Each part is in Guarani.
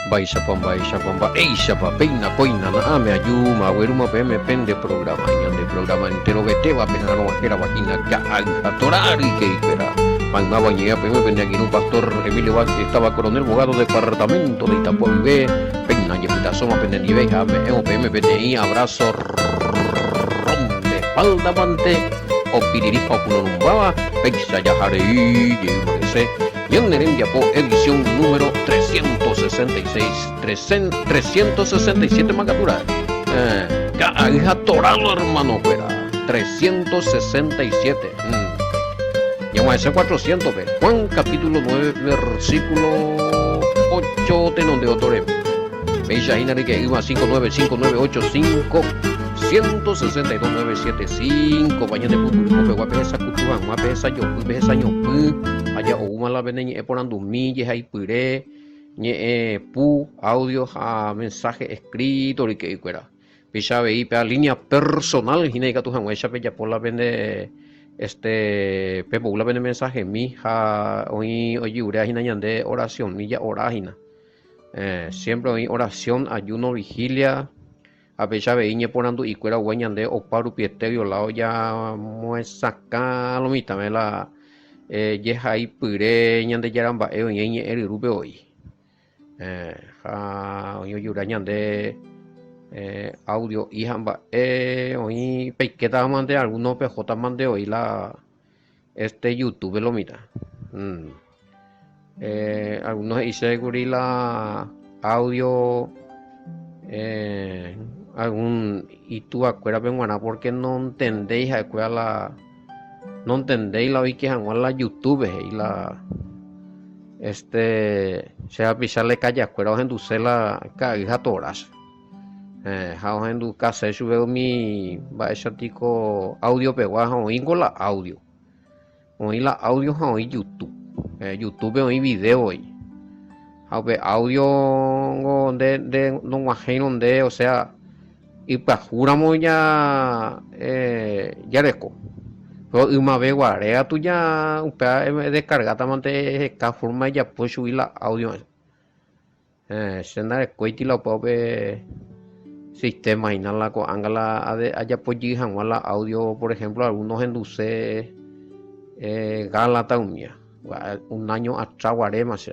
Mba'éichapa, mba'éichapa, mba'éichapa, péina kóina na'ãme aju aguerúma peẽme pende programa, ñande programa enterovetéva peha'arõva hérava hína Ka'ay ha Torá ryke'ykuéra. Maymáva oñe'ẽva peẽme pende angirũ Pastor Emilio Vázquez táva Coronel Bogado departamento de Itapúa guive, péina jepytasóma penendive ha ame'ẽvo peẽme peteĩ abrazo rompe espalda mante opiriri ha opunorumbáva, péicha jaharei jeýma hese. Ñane rembiapo edición número 366, 367 makatura. Eh, ka'ay ha torado hermano-kuéra. 367. Mm. Ñag̃uahẽse 400-pe. Juan capítulo 9 versículo 8 tenonde otore. Péicha hína ryke'ýva 595985 162975 pa ñande pumbyry pegua pehesakutu hag̃ua pehesajopy pehesañopy aja oúma la pene ñe'ẽ porandumi jehaipyre ñe'ẽ pu audio ha mensaje escrito ryke'ykuéra péicha avei pe línea personal hína ikatu hag̃uáicha pejapo la pende este pepou la pene mensajemi ha oĩ oje'uréva hína ñande oracionmi ja'ora hína. Siémpre oĩ orasión, ajúno, vihília, ha péicha avei ñeporandu'ikuéra upe ñande opa rupiete violáo jamoesakã lo mitãme la jehaipyre Ñandejára mba'e oĩ iñe'ẽ ryrúpe voi. Ha oĩ ojura ñande audio'i ha mba'e oĩ peikétava mante algúno pehóta mante voi la este youtube lo mitã. Eh, algunos he'ise kuri la audio eh, algún ituvakuérape g̃uarã porque nontendéi ha'ekuéra la nontendéi la oike hag̃ua la youtube he'i la este che rapicha lekajakuéra ohenduse la ka'ay ha torás eh, ha ohendukase chupe umi mba'éichatiko audio pegua ha oĩngo la audio Oĩ la audio ha oĩ YouTube. Eh, YouTube oĩ video voi. Ha upe audio ngo nde nde nog̃uahẽirõ nde, o sea, ipyahúramo ja eh, jareko. Pero ymave guare katu ja upéva edescargáta mante eheka forma ejapo chugui la audio. Eh, che ndarekóiti la opa upe sistema hína la ko'ág̃a la ajapo jey hag̃ua la audio, por ejemplo, alguno ohenduse eh, Gálata umía, un año atrás guaréma che.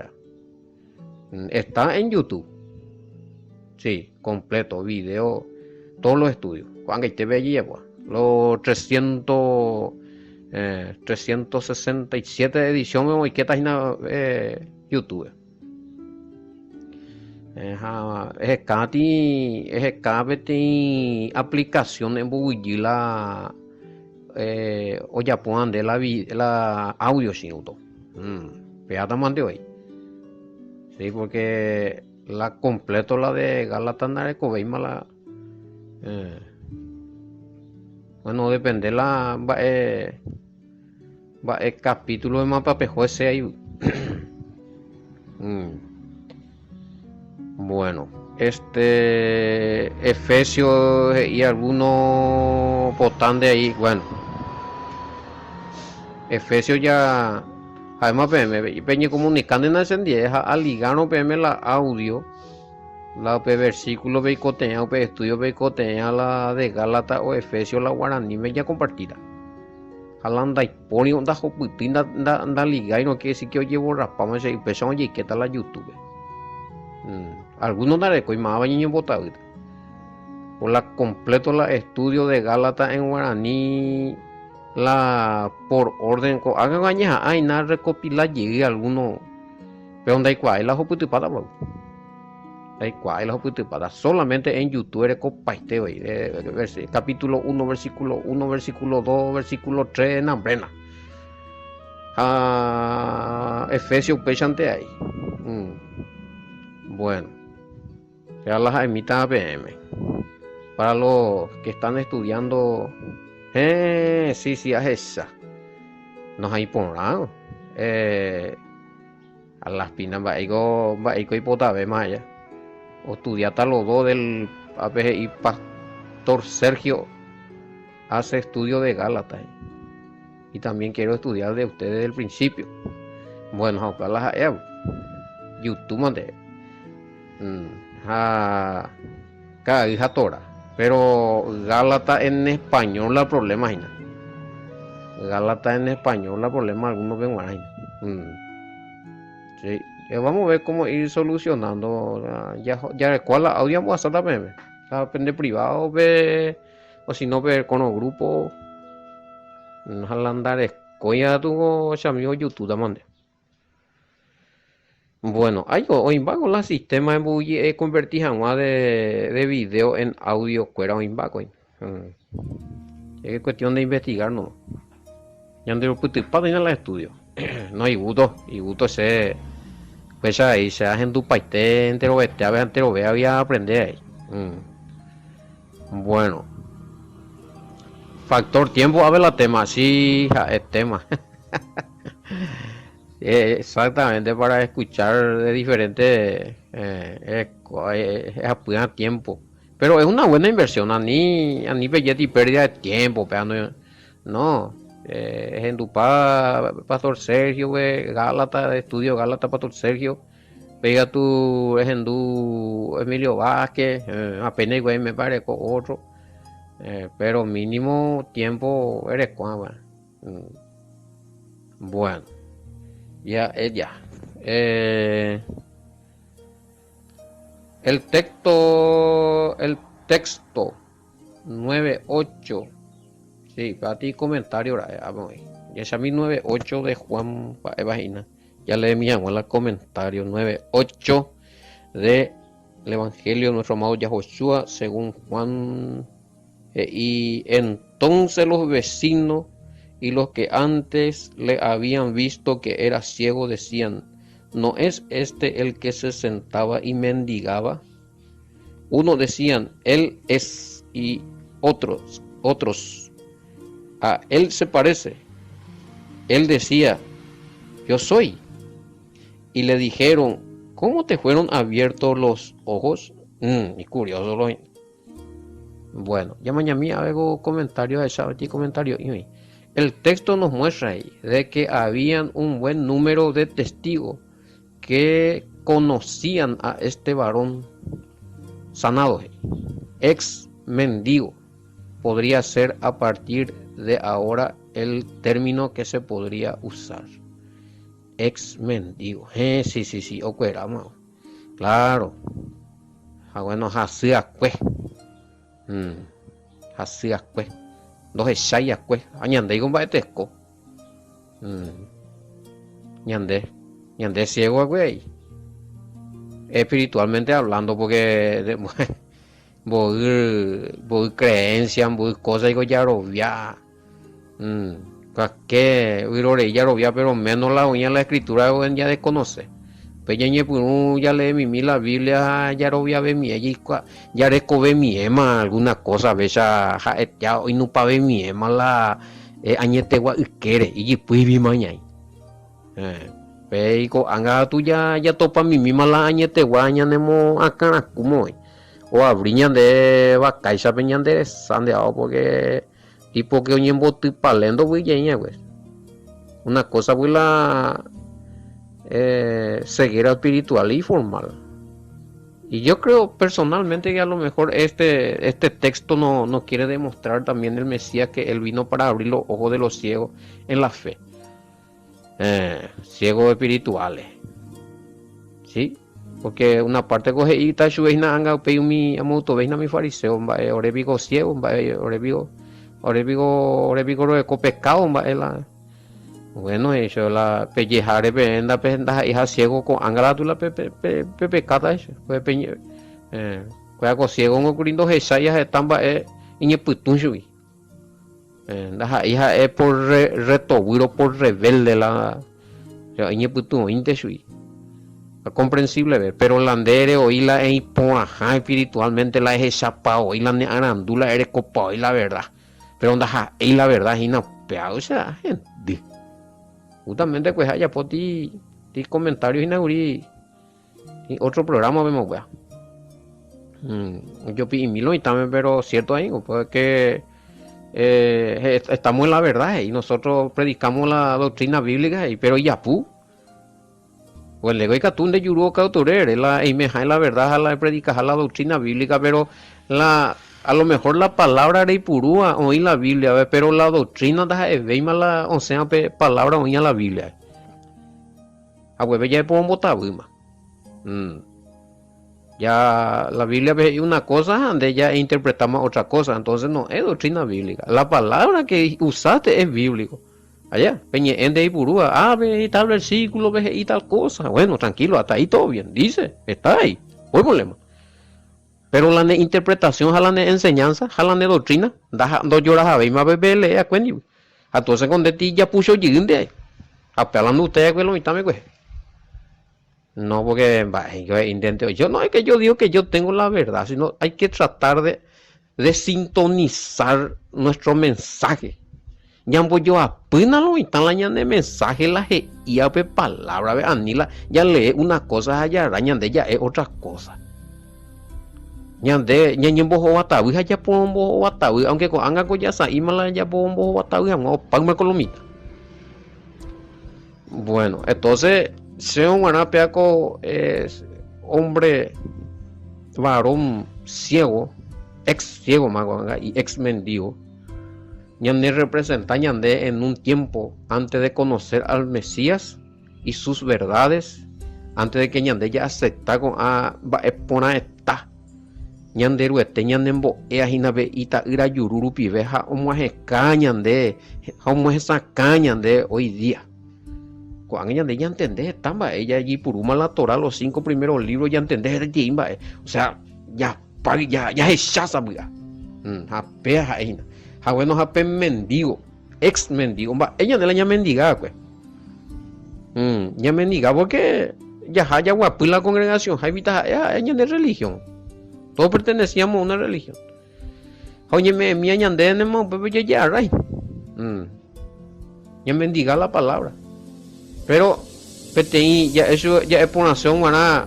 Está en YouTube. Sí, completo, video, todos los estudios. Ko'ag̃aite pe ajejapo. Los 300, eh, 367 edición oikéta hína eh, YouTube. Ha eheka eheka peteĩ aplicación emboguyjy la ojapóva nde la audio che irũto. Pévatama nde voi. Sí, porque la completo la de Gálatas ndarekovéima la bueno depende la mba'e Mba'e capítulo mapa peho ese ahí. Mm. Bueno, este Efesios he'i alguno potán de ahí, bueno. Efesios ya ha'éma peẽme peñecomunicándena chendie ha aligárõ peẽme la audio la upe versículo peikotevẽ upe estudio peikotevẽ la de Gálatas o Efesios la guaraníme jakompartíta. Ha la ndaipóri ndahupytýi ndaligáirõ quiere decir que ojeborrapáma che upéicha ojeikéta la youtube. Alguno ndarekói máva ñañembotavýta. Por la completo la estudio de Gálatas en guaraní la por orden ko'ág̃a añeha'ã aina recopila jey alguno pero ndaikuaái la hupytypáta gua'u. Ndaikuaái la hupytypáta. Solamente en YouTube erekopaite voi. Capítulo 1, versículo 1, versículo 2, versículo 3, nambrena. Ha Efesios upéichante ai. Mm. Bueno. Ya las ha'emíta peẽme. Para los que están estudiando, eh, sí, sí, ahecha. No hay porã. Eh, A las pina mba'éiko mba'éiko oipotavéma aja. Ostudiáta los dos del ápe he'i pastor Sergio hace estudio de Gálatas y también quiero estudiar de ustedes desde el principio. Bueno, ha upéva la ha'éva. YouTube mante. Ha ka'ay ha Torá. Pero Gálata en español la problema hína. Gálata en español la problema alguno-pe g̃uarã hína. Sí. Vamos a ver cómo ir solucionando. Jarekua la audio ambohasáta peẽme. Ha pende privado-pe, o si no pe kono grupo. Ha la ndarekói katu ko che amigo ojutúta mante. Bueno, aiko oĩmba ko la sistema ekonverti hag̃ua de, de video en audio kuéra oĩmba ko. Mm. Es cuestión de investigar no. Ñande ropytypa hína la estudio. No igusto, igusto che péicha avei che ahendupaite enterovete ave enterove avei aaprende avei. Mm. Bueno. Factor tiempo ave la tema, si ha'e tema. Exactamente para escuchar de diferente eh, eh, eh, tiempo. Pero es una buena inversión, ani, ani pejeti pérdida de tiempo, pe, no, no eh, ehendupa Pastor Sergio, pe, Gálata, estudio Gálata Pastor Sergio, pega tu ehendu Emilio Vázquez, eh, apenas igual me parezco otro, eh, pero mínimo tiempo erekuã, mm. Bueno, ya, eh, ya. Eh, el texto, el texto 9.8. Sí, para ti comentario, Ya ya mi 9.8 de Juan Evagina. Ya leí mi abuela comentario 9.8 de el Evangelio de nuestro amado Yahoshua según Juan. Y entonces los vecinos y los que antes le habían visto que era ciego decían, ¿no es este el que se sentaba y mendigaba? Unos decían, él es, y otros, otros, a él se parece. Él decía, yo soy. Y le dijeron, ¿cómo te fueron abiertos los ojos? Mm, y curioso lo Bueno, ya mañana hago comentario de esa comentario. El texto nos muestra ahí de que habían un buen número de testigos que conocían a este varón sanado, ex mendigo. Podría ser a partir de ahora el término que se podría usar. Ex mendigo. Eh, sí, sí, sí, okueráma. Claro. Ha bueno, hasy akue. Mm. Hasy akue. Ndohechái akue. Ha ñandéiko mba'eteko. Mm. Ñande. Ñande ciego akue ahí. Espiritualmente hablando, porque mboy, mboy creencia, mboy cosa iko jarovia. Mm. Kake vyrorei jarovia, pero menos la oĩva la escritura ya desconoce. Pe ñañepyrũ jaleemimi la Biblia ha jaroviavemie jaikua jarekovemiéma alguna cosa véicha ha'etea oinupavemiéma la añetegua ykére ijypýivima ñai. Pe ko'ág̃a katu jatopamimíma la añetegua ñanemoakãrakúma voi. Oavri ñande vakáichape ñande resa nde ao porque tipo que oñembotypale ndovyjeíña pues. Una cosa pues la eh, ceguera espiritual y formal. Y yo creo personalmente que a lo mejor este, este texto no, no quiere demostrar también el Mesías que él vino para abrir los ojos de los ciegos en la fe. Eh, ciegos espirituales. ¿Sí? Porque una parte ko he'íta chupe hína anga upéi umi amoytovéi umi fariseo mba'e ore piko ciego mba'e ore piko ore piko ore piko roheko pecado mba'e la bueno he'i chupe la pejeháre peẽ ndaha'eiha ciego ko'ág̃a katu la pe pe pepekáta he'i chupe pe eh, kuéra ko ciego ngo kuri ndohechái heta mba'e iñepytũ chugui eh, ndaha'éi ha'e por retovýro por rebelde la iñepytũoínte chugui comprensible pero la nde reoi la eiporãha espiritualmente la ehechapa voi la ne arandu la erekopa voi la verdad pero ndaha'éi la verdad hína upéva osea hendy justamente kuehe ajapo ti ti comentario hína kuri otro programa pema upéva ojopi'imi lo mitãme pero cierto aĩko porque eh, estamos en la verdad y nosotros predicamos la doctrina bíblica pero ijapu. Pues luego ikatu nde juru okauturére la eimeha en la verdad ha la epredikaha la doctrina bíblica, pero la a lo mejor la palabra reipurúva oĩ la Biblia-pe, pero la doctrina ndaha'evéima la osẽva pe palabra oĩva la Biblia-pe. Haguépe jaepomombotavýma. Ya la Biblia-pe he'i una cosa ha nde ya einterpretáma otra cosa, entonces no es doctrina bíblica. La palabra que usaste es bíblico. Allá, pe ñe'ẽ nde eipurúva, ah, pe tal versículo-pe he'i tal cosa. Bueno, tranquilo, hasta ahí todo bien, dice, está ahí, no hay problema. Pero la ne interpretación ha la ne enseñanza ha la ne doctrina ndaha ndojorahavéima pe pelee akue ndive. Ha entonces ko nde tijapucho jeýnte ai. Ha upéva la nde akue lo mitãme kuehe. No, porque mba'e yo he'íntente yo no es que yo digo que yo tengo la verdad, sino hay que tratar de, de sintonizar nuestro mensaje. Ñambojoapýna lo mitã la ñane mensaje la he'íva pe palabra-pe, ani la jalee una cosa ha jara ñande ja'e otra cosa. Ñande ñañembohovatavy ha japorombohovatavy, aunque ko'ág̃a ko jasa'íma la japorombohovatavy hag̃ua opáyma ko lo mitã. Bueno, entonces chéve g̃uarã péa ko hombre varón ciego, ex ciego ma ko'ág̃a y ex mendigo, ñane representa ñande en un tiempo antes de conocer al Mesías y sus verdades, antes de que ñande ja acepta ko'ã mba'e porãeta Ñanderuete ñanembo'éa hína pe Ita'ýra juru rupive ha omyahẽka ñande ha omohesakã ñande hoy día. Ko'ág̃a ñande ñantende heta mba'e jajepurúma la Torá, los cinco primeros libros ñantende hetaiterei mba'e. O sea, japa, jahecha sapy'a. Ha péa ha'e hína. Ha bueno, ha pe mendigo, ex mendigo, mba'e ñande la ñamendiga va'ekue. Ñamendiga porque jaha jaguapy la congregación ha evita ha'e ha'e ñande religión. Todos pertenecíamos a una religión. Ha oñeme'ẽmía ñande nema upépe jaje'arái. Ñamendiga la palabra. Pero peteĩ ja'e ja'e porãse g̃uarã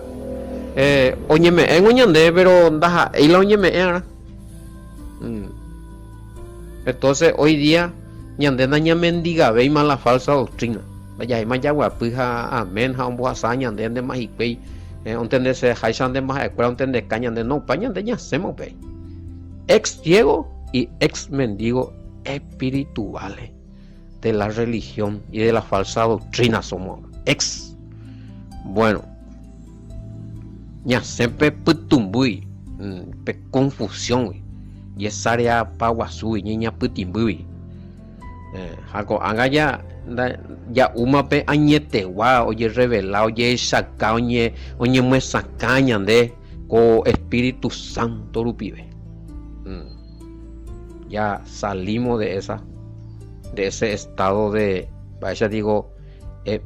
eh, oñeme'ẽngo ñande pero ndaha'éi la oñeme'ẽarã. Entonces hoy día ñande nañamendigavéima la falsa doctrina. Ndajahéima jaguapy ha amén ha ombohasa ñande ndema hikuái eh, ontendese háicha ndema ha'ekuéra ontendeka ñande no upa ñande ñasẽma upéi. Ex ciego y ex mendigo espirituales de la religión y de la falsa doctrina somos ex. Bueno, ñasẽ pe pytũmbýgui, pe confusióngui, jesareapa guasúgui, ñeñapytĩmbýgui. Ha ko'ág̃a ja ja'úma pe añetegua ojerrevela, ojehechauka, oñemyesakã ñande ko Espíritu Santo rupive. Ya salimos de esa, de ese estado de, mba'éicha digo,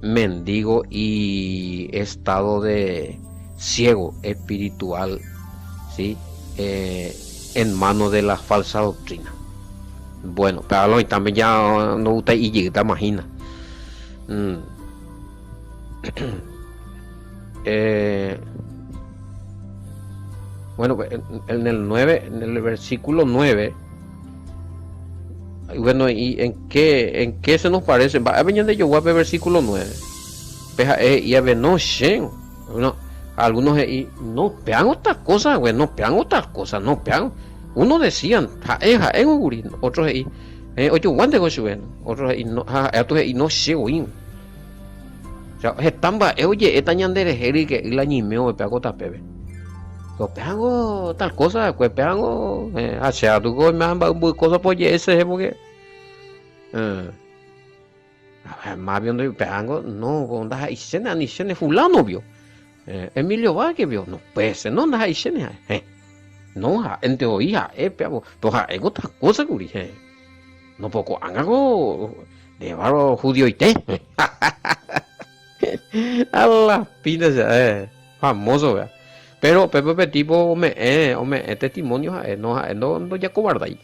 mendigo y estado de ciego espiritual, ¿sí? En mano de la falsa doctrina. Bueno, pero lo mitãme ya no gusta ijytama hína. Mm. Eh, bueno, en el 9, en el versículo 9, bueno, ¿y en qué, en qué se nos parece? Mba'épa ñande jogua pe versículo 9. Pe ha'e he'i ave no che, no, algunos he'i no pean otra cosa, güey, no pean otra cosa, no pean. Uno decían, ha'e ha'e kuri, otro he'i, eh, ojoguánte ko chupe, otro he'i no, ha ha'e atu he'i no che voi. O sea, heta mba'e oje'éta ñande rehe ryke'y la ñeime ovepe ko tapépe. Ko péango tal cosa va'ekue, péango eh, ha che atu ko oime mba'e mboy cosa po oje'e chehe porque eh, más bien péango no, ko ndaha'eichéne anichéne fulano vio. Eh, Emilio Vázquez vio, no puede ser, no ndaha'eichéne ha'e. Eh, no ha'énte voi ha'e péavo, pero ha'éko tal cosa kuri, eh. No po ko'ág̃a ko ndévaro judioite. A la pinta che, eh, famoso vea. Pero upépe pe tipo ome'ẽ, ome'ẽ testimonio ha'e, no ha'e ndo ndojakovardái.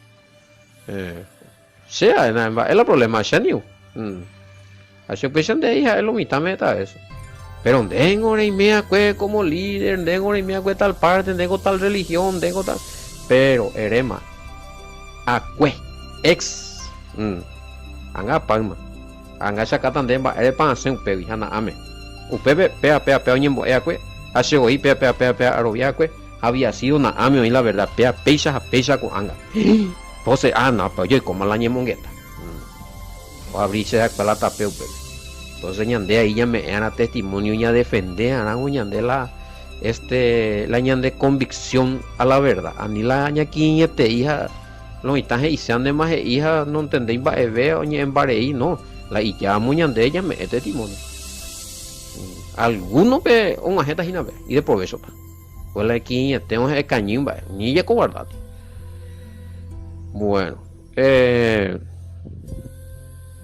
Eh, che ha'e na mba'e la problema che niu. Mm. Ha che upéicha ndéi ha'e lo mitãme heta veces. Pero ndéngo reime akue como líder, ndéngo reime akue tal parte, ndéngo tal religión, ndéngo tal... Pero eréma, akue, ex, mm, anga apáyma, anga chakata nde mba'érepa asẽ upégui ha na'áme. Upépe péa péa péa oñembo'e akue, ha che voi péa péa péa péa arovia akue, ha había sido na'áme oĩ la verdad, péa péicha ha péicha ko'ág̃a. Entonces, ah, no, pe ojoikóma la ñemongeta. Oabri che akue la tape upépe. Entonces ñande ahí ñame'ẽ'arã testimonio ñadefende'arãvo ñande la, este, la ñande convicción a la verdad. Ani la ñakirirĩetei ha lo mitã he'iséandema he'i ha nontendéi mba'eve oñe'ẽmbarei, no. La ijámo ñande ñame'ẽ testimonio. Alguno-pe og̃uahẽta hína pe, ideprovéchota. Pues la ikirirĩete ohe'ẽ kañy mba'e, ni jakovardáta. Bueno, eh,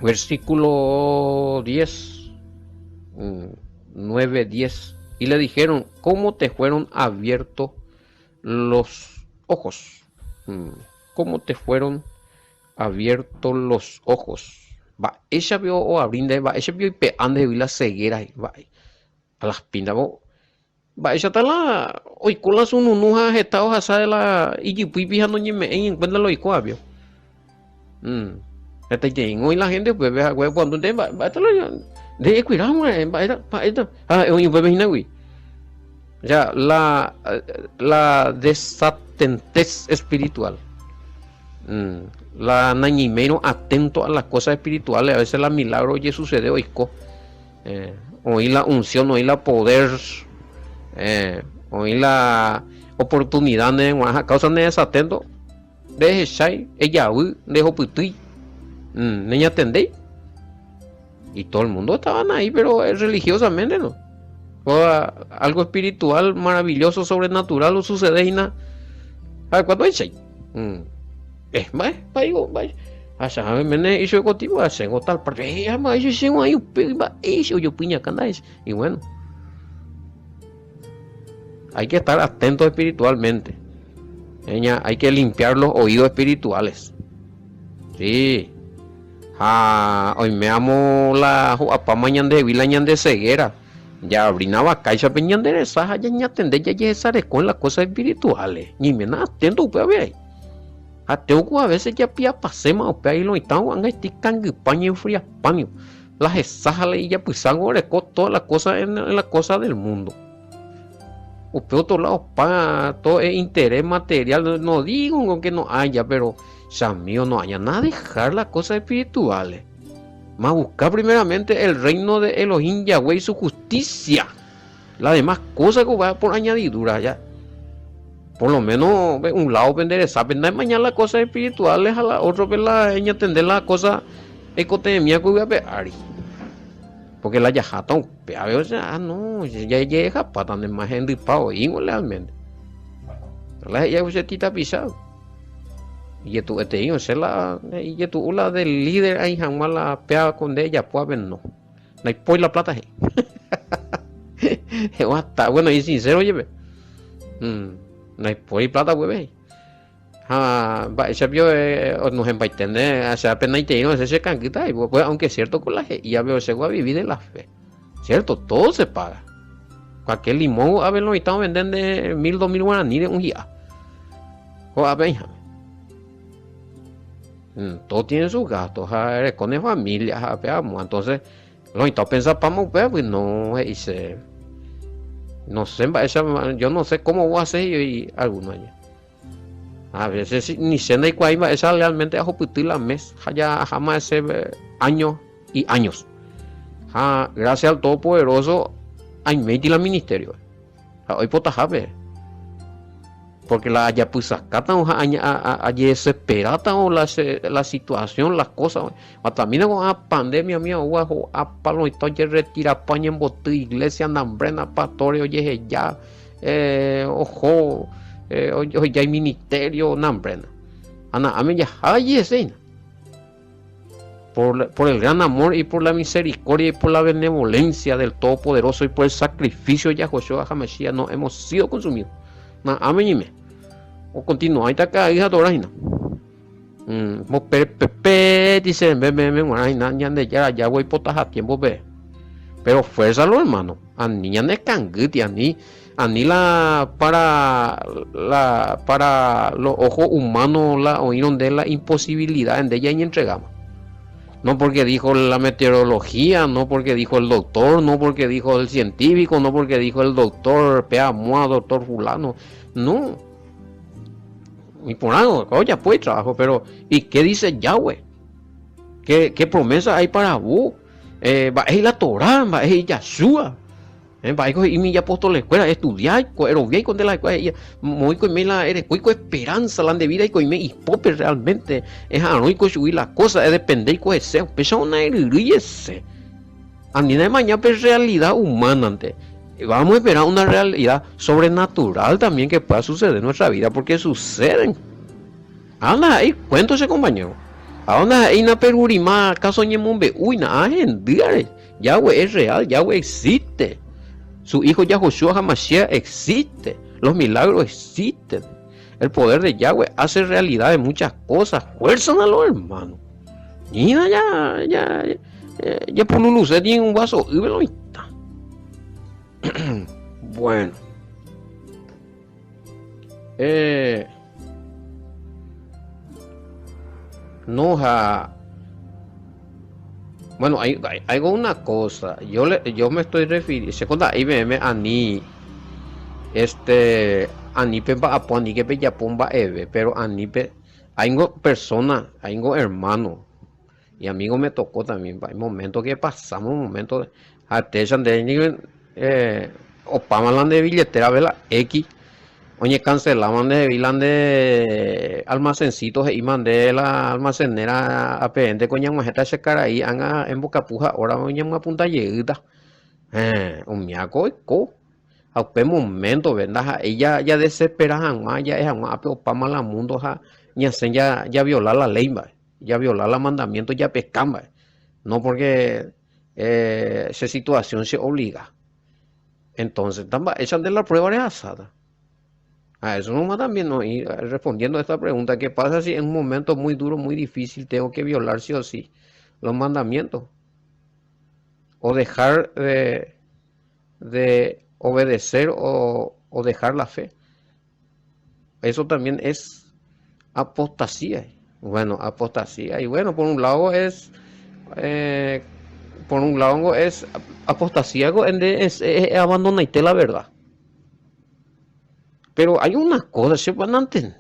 versículo 10, 9, 10. Y le dijeron, ¿cómo te fueron abiertos los ojos? ¿Cómo te fueron abiertos los ojos? Mba'éicha pio oabri nde, mba'éicha pio oipe'a ndehegui la ceguera, mba'e, a las pintas po. Mba'éichata la oiko la sununu ha heta ohasa de la ijypýipi ha noñeme'ẽi en cuenta la oikóva pio. Mm. Hetaiterei oĩ la gente upépe ha oporandu nde mba'éta la nde ekuirámo ra'e mba'éta mba'éta ha ha'e oĩ upépe hína gui. O sea, la, la desatentez espiritual. Mm. La nañeiméirõ atento a las cosas espirituales, a veces la milagro ojesucede oiko. Oĩ la unción, oĩ la poder, oĩ la oportunidad ndéve g̃uarã ha causa nde desatento, ndehechái, ejavy, ndehopytýi, neñatendéi. Y todo el mundo estaban ahí, pero religiosamente no. Kóva algo espiritual maravilloso, sobrenatural osucede hína. Ha'ekuéra ndohechái. Eh, mba'e, mba'éiko, mba'e. Ha che ameméne he'i chupe ko tipo, ha chéngo tal parte, eh, ha mba'éicha chéngo aĩ upégui, mba'éicha ojopy iñakã ndahechái. Y bueno, hay que estar atento espiritualmente. Ña, hay que limpiar los oídos espirituales. Sí. Ha oiméamo la ho'apáma ñandehegui la ñande ceguera, jaabrina vakáicha pe ñande resa ha ñañatende jajehesareko en las cosas espirituales. Ñaiména atento upévape ai. Ha tengo a veces japiapaséma upéva y lo mitã ko'ág̃a ikangypa ñenfriapámi. La hesa ha la ijapysángo oreko toda la cosa en la cosa del mundo. Upe otro lado opa todo es interés material, no digo que no haya, pero chamío no haya nada dejar las cosas espirituales. Más buscar primeramente el reino de Elohim Yahweh y su justicia. Las demás cosas que va por añadidura ya. Por lo menos un lado pende resápe mañana las cosas espirituales a la otro pe la eñatende la cosa ekotevẽmía ko yvy ape ári. Porque la jaháta upéva o sea, ah no, ya jehapáta ne más hendypa oĩngo lealmente. La he'i che tita picha. Ijetu'ueteĩ osẽ la ijetu'u la del líder aĩ hag̃ua la péva ko nde ejapóvape no. Ndaipói la plata he'i. Heta, bueno, y sincero jepe. Mm, ndaipói plata upépe he'i. Ha mba'éicha pio onohẽmbaite nde, che apenaiteírõ hese che kangýta he'i, pues aunque cierto ko la he'íva pero che ko avivi de la fe. Cierto, todo se paga. Cualquier limón ko'ápe lo mitã ovende nde mil, dos mil guaraníre un hi'a. Ko'ápe oĩháme. Mm, todo tiene sus gastos, ha ereko ne familia, ha pe amo. Entonces, lo mitã opensapáma upéva, pues no, he'ise. No sé mba'éicha, yo no sé cómo voy a hacer y alguno año. A veces ni che ndaikuaái mba'éicha realmente ahupyty la mes ha ja aháma ese años y años. Ha gracias al Todopoderoso aiméiti la ministerio. Ha oipotahápe. Porque la ajapysakáta ha ajedesesperáta la, la situación, las cosas. Matamína ko'ã pandemia mía oúva ho'apa lo mitã ojerretirapa oñemboty iglesia nambrena pastores ojeheja eh, oho eh, oheja iministerio nambrena. Ha na'áme jaha jeheséina. Por, por el gran amor y por la misericordia y por la benevolencia del Todopoderoso y por el sacrificio de Yahushua HaMashiach no hemos sido consumidos. Na'áme ñime. O continuáita ka'ay ha torá hína. Mm, mopepepe dice me me me g̃uarã hína Ñandejára Yahweh oipotaha tiempo-pe. Pero fuerza los hermanos, ani ñanekangýti, ani ani la para la para los ojos humanos la oĩrõ nde la imposibilidad nde ya iñentregáma. No porque dijo la meteorología, no porque dijo el doctor, no porque dijo el científico, no porque dijo el doctor Peamua, doctor fulano. No. Iporã, ojapo itrabajo, pero ¿y qué dice Yahweh? ¿Qué, qué promesa hay para vos? Eh, mba'e la Torá, mba'e he'i Yahshua. Eh, mba'éiko he'i umi ijapostolekuéra, estudiáiko, eroviáiko nde la hikuái he'i, moĩko oime la erekóiko esperanza la nde vida oime ipópe realmente, eha'arõiko chugui la cosa, edependéiko hese, upéicha onaeryrýi hese. Anína emaña pe realidad humánante. Vamos a esperar una realidad sobrenatural también que pueda suceder en nuestra vida, porque suceden. Ha ndaha'éi cuento che compañero. Ha ndaha'éi naperurima caso ñemombe'úina, ha hendýare. Yahweh es real, Yahweh existe. Su hijo Yahoshua HaMashiach existe. Los milagros existen. El poder de Yahweh hace realidad de muchas cosas. Fuerza a los hermanos. Nina ya, ya, ya pululuse tiene un vaso y lo está. Bueno. Eh, no, ja. Bueno, hay, hay, hay una cosa. Yo, le, yo me estoy refiriendo. Se conta ahí me ani. Este. Ani pe mba'apo, ani que pejapo mba'eve, pero ani pe. Hay persona, hay hermano. Y amigo me tocó también, hay momento que pasamos, momento. Ha téicha nde ningo eh, opáma la nde billetera la X, oñecanceláma ndehegui la nde almacencito he'íma nde la almacenera apeénte ko ñag̃uahẽta che karai ág̃a embokapu ha hora oñemyapunta jeýta. Héẽ, umíako oiko. Ha upe moméntope ndaha'éi jadesespera hag̃ua ja'e hag̃ua ápe opáma la mundo ha ñasẽ javiola la léi mba'e. Javiola la mandamiento japeka mba'e. No porque eh, che situación che obliga. Entonces, mba'éicha nde la prueba rehasáta. A eso nomás también, ¿no? Y respondiendo a esta pregunta, ¿qué pasa si en un momento muy duro, muy difícil, tengo que violar sí o sí los mandamientos? O dejar de, de obedecer o, o dejar la fe. Eso también es apostasía. Bueno, apostasía. Y bueno, por un lado es, eh, por un lado es apostasía, es, es, abandonaite la verdad. Pero hay unas cosas, se van a entender,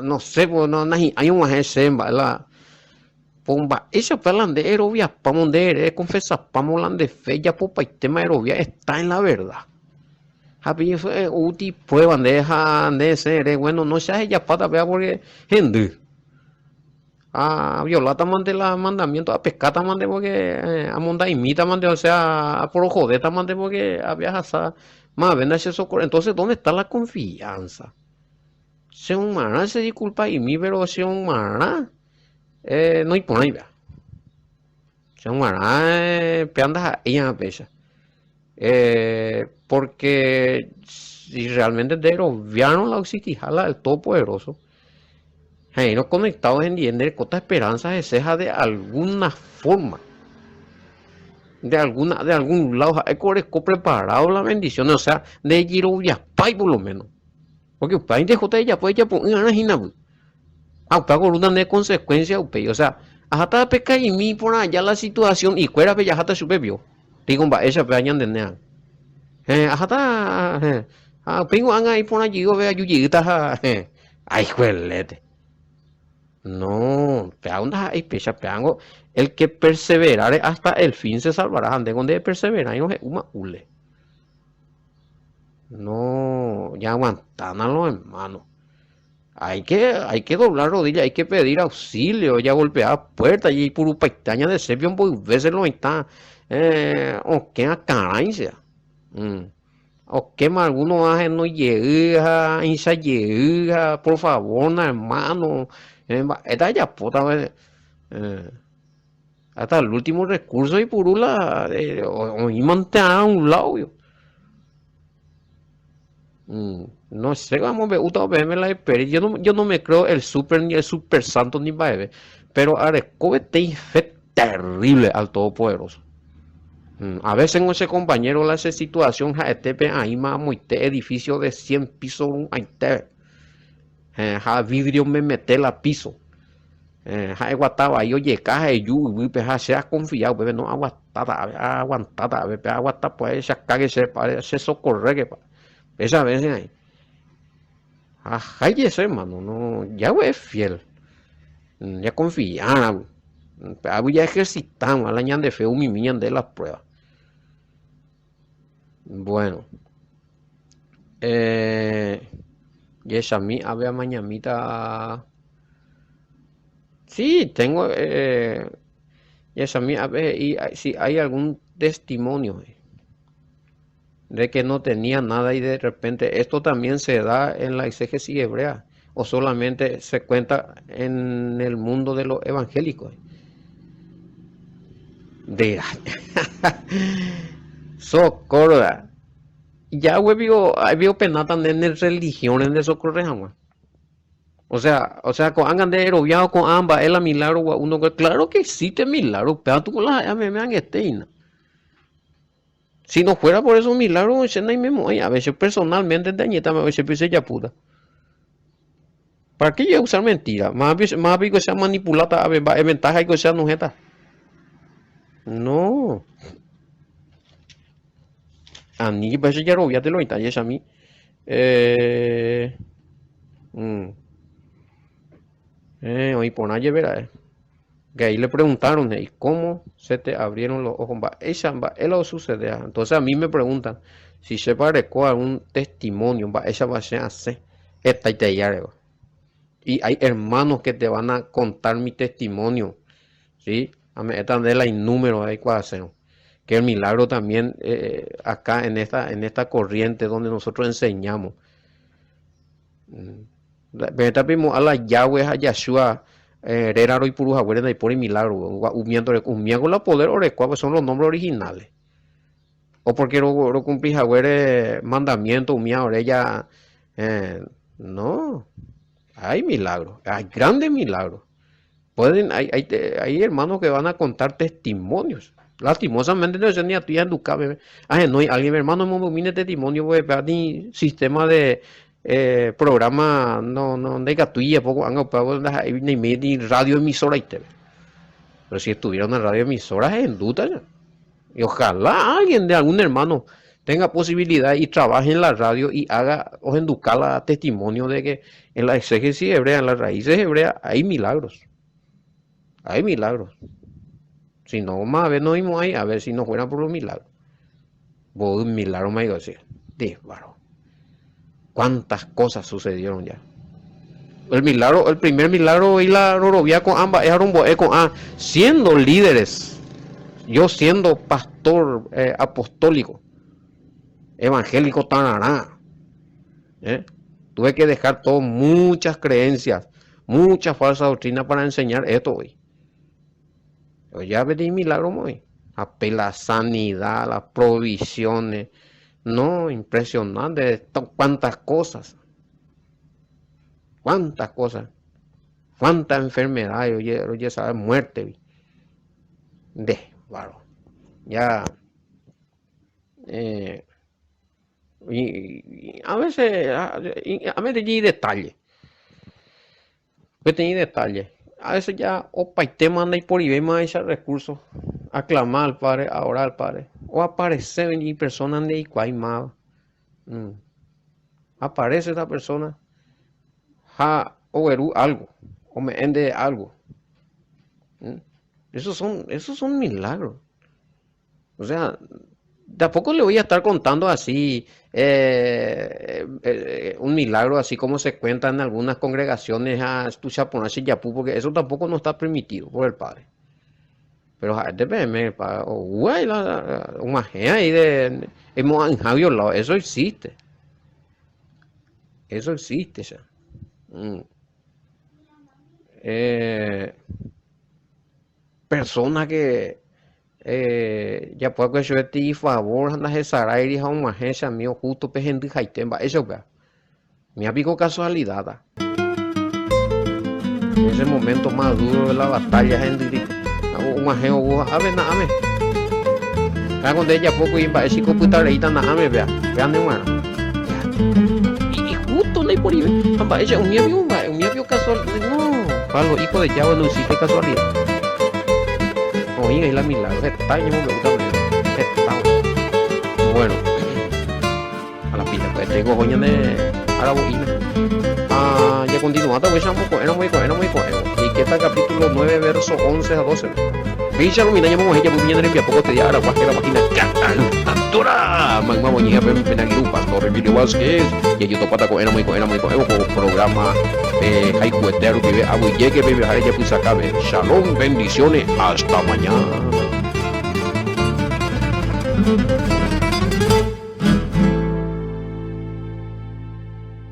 no sé, pues, no, no, hay un la Mba'éichapa la nde eroviapámo, nde ere confesapámo la nde fe japopaitéma erovia está en la verdad. Ha pe outi prueba nde ha nde esẽ ere, bueno, no che ahejapáta péva porque hendy. Ha violátama la mandamiento, apescátamante porque amonda'imítamante, o sea, aporojodetamante porque avia ahasa mave nda che socorro. Entonces, ¿dónde está la confianza? Che umarã che disculpa'imi, pero che umarã Eh, noiporãi péa. Che g̃uarã péa ndaha'éiva péicha. Eh, porque si realmente nde eroviárõ la oexistiha la el Todopoderoso, he'írõ conectado hendive nde rekóta esperanza hese ha de alguna forma, de alguna, de algún lado ha'éko oreko preparado la bendición, o sea, ndejeroviapái por lo menos. Porque upéva ndehóta ejapo ejapo'ỹ'arã hína py. Ha upéva korúta nde consecuencia upéi. O sea, aháta apekaimi porã aja la situación ikuérape jaháta chupe pio. Piko mba'éicha upéva ñandenéa. Héẽ, aháta héẽ. Ha upéi ko'ág̃a iporã jey vove aju jeýta ha héẽ. Ay juelete. No, péva ndaha'éi péicha, pévango el que perseverare hasta el fin se salvará. Ha ndéko ndeperseveráirõ he'úma úle. No, ñaaguantána los hermano. Hay que, hay que doblar rodilla, hay que pedir auxilio, jagolpea puerta, jaipurupaite ñande sepio mboy veces lo mitã eh, okẽ akãrãicha. Mm. Okéma alguno ahenói jey ha aĩcha jey ha por favor na hermano, eh, mba'éta ajapóta eh, hasta el último recurso oipuru la eh, oĩmante a un lado. Mm, no sé, amombe'úta peẽme la experiencia. Yo no, yo no me creo el super ni el super santo ni mba'eve. Pero areko peteĩ fe terrible al Todopoderoso. Mm, a veces con che compañero la che situación ha'etépe aĩma amoite edificio de 100 pisos ru'ãite. Eh, ha vidrio memete la piso. Ha eguata vai ojeka ha eju yvýpe ha che akonfia upépe no aguatáta ave, aaguantáta ave pe aguata pu'ae chakáke che padre che socorréke pa. Péicha avese aĩ. Ha jaijeso hermano, no Yahweh es fiel. Ñakonfiárã pe águi jaejercita hag̃ua la ñande fe umimi ñande la prueba. Bueno. Eh, jechami ave amañamíta. Sí, tengo eh, jechami ave he'i si hay algún testimonio de que no tenía nada y de repente esto también se da en la exégesis hebrea o solamente se cuenta en el mundo de los evangélicos. De socorro. Yahweh piko piko penáta nde ne religión nde socorre hag̃ua. O sea, o sea, ko'ág̃a nde eroviáva ko'ã mba'e la milagro gua'u no, claro que existe milagro, upéva tuku la ha'e ameme angete hína. Si no fuera por esos milagros, che naimemo'ãi, a veces personalmente nde añetame, che pe chejapúta. ¿Para qué yo usar mentira? Máva piko che amanipuláta ave, mba'e ventaja piko che anohẽta? No. Ani jepe che jaroviáte lo mitã jechami. Eh, mm. Eh, oĩ porã jeve ra'e. Que ahí le preguntaron, ¿y cómo se te abrieron los ojos? Mba'éicha, mba'e la osucedea. Entonces a mí me preguntan si che pareko algún testimonio, mba'éichapa che asẽ hetaiteia reva. Y hay hermanos que te van a contar mi testimonio, ¿sí? Ame'ẽta nde la inúmero aikuaasérõ. Que el milagro también eh, acá en esta, en esta corriente donde nosotros enseñamos. Peẽta peimo'ã la Yahweh ha Yahshua réra roipuru haguére ndaipóri milagro, umíako la poder orekóva son los nombres originales. O porque rocumpli haguére mandamiento umía ore ya no, hay milagro, hay grandes milagros. Pueden, hay, hay, hay hermanos que van a contar testimonios. Lastimosamente no sé ni a ti ahenduka peve. Ahenói alguien, hermano, emombe'umi testimonio porque pe ni sistema de eh, programa no, no ndaikatúi japo ko'ág̃a upéva ndaha'éi naiméi ni radio emisoraite. Pero si estuviera una radio emisora ahendúta ya. Y ojalá alguien de algún hermano tenga posibilidad y trabaje en la radio y haga ohenduka la testimonio de que en la exégesis hebrea, en las raíces hebreas, hay milagros. Hay milagros. Si no, más a ver, no vimos ahí, a ver si no fueran por los milagros. Voy un milagro, me digo, sí. Disparo. ¿Cuántas cosas sucedieron ya? El milagro, el primer milagro y la rorovia con ambas, con A, siendo líderes, yo siendo pastor eh, apostólico, evangélico tarará, ¿eh? Tuve que dejar todo muchas creencias, muchas falsas doctrinas para enseñar esto hoy. Ya pedí milagro hoy. A la sanidad, las provisiones. No, impresionante. Cuántas cosas. Cuántas cosas. Cuántas enfermedades, oye, oye, sabe, muerte. De, baro. Ya. Eh, y, a veces, a, a veces detalle. Peteĩ detalle, a veces ya opaitéma ndaiporivéimaicha recurso, aclama al Padre, a orar al Padre, o aparece peteĩ persona ndeikuaái máva. Mm. Aparece esa persona ha ogueru algo, ome'ẽ ndéve algo. Mm. Esos son, esos son milagros. O sea, tampoco le voy a estar contando así eh, eh, un milagro, así como se cuenta en algunas congregaciones a tuicha porã che japu, porque eso tampoco no está permitido por el Padre. Pero ha'ete peẽme, og̃uahẽ ahí de emo'ã'ỹha violado, eso existe. Eso existe ya. Mm. Eh, persona que Japuakue chupe tifavor ha ndahesaráiri ha og̃uahẽ che amigo justo pe hendyhaite mba'éicha upéva. Mía piko casualidad-ta. En ese momento más duro de la batalla hendyri. Og̃uahẽ ou ha ave na'ãme. Péa ko nde ejapókuri mba'e chiko opytareíta na'ãme péa. Péa ne g̃uarã. Y justo ndaiporive. Ha mba'éicha umía piko mba'e, umía piko casualidad. No. Para los hijos de Yahweh no existe casualidad. Oĩ la milagro, heta ñemombe'úta peẽme. Heta. Bueno, a la pita, pues tengo oho ñande aravo'íme. Ha jakontinuáta upéicha moko'ẽramo iko'ẽramo iko'ẽvo. Jaikéta capítulo 9 verso 11 ha 12. Péicha rumina ñamog̃uahẽ japypi ñane rembiapo ko tedia aragua hérava hína Ka'aru Mayma oñe'ẽ pe pene angirũ Pastor Emilio Vázquez. Jajotopáta ko'ẽramo iko'ẽramo iko'ẽvo ko programa pehayhuetéva rupive aguyjéke peviaha rejapysakápe. Shalom, bendiciones, hasta mañana.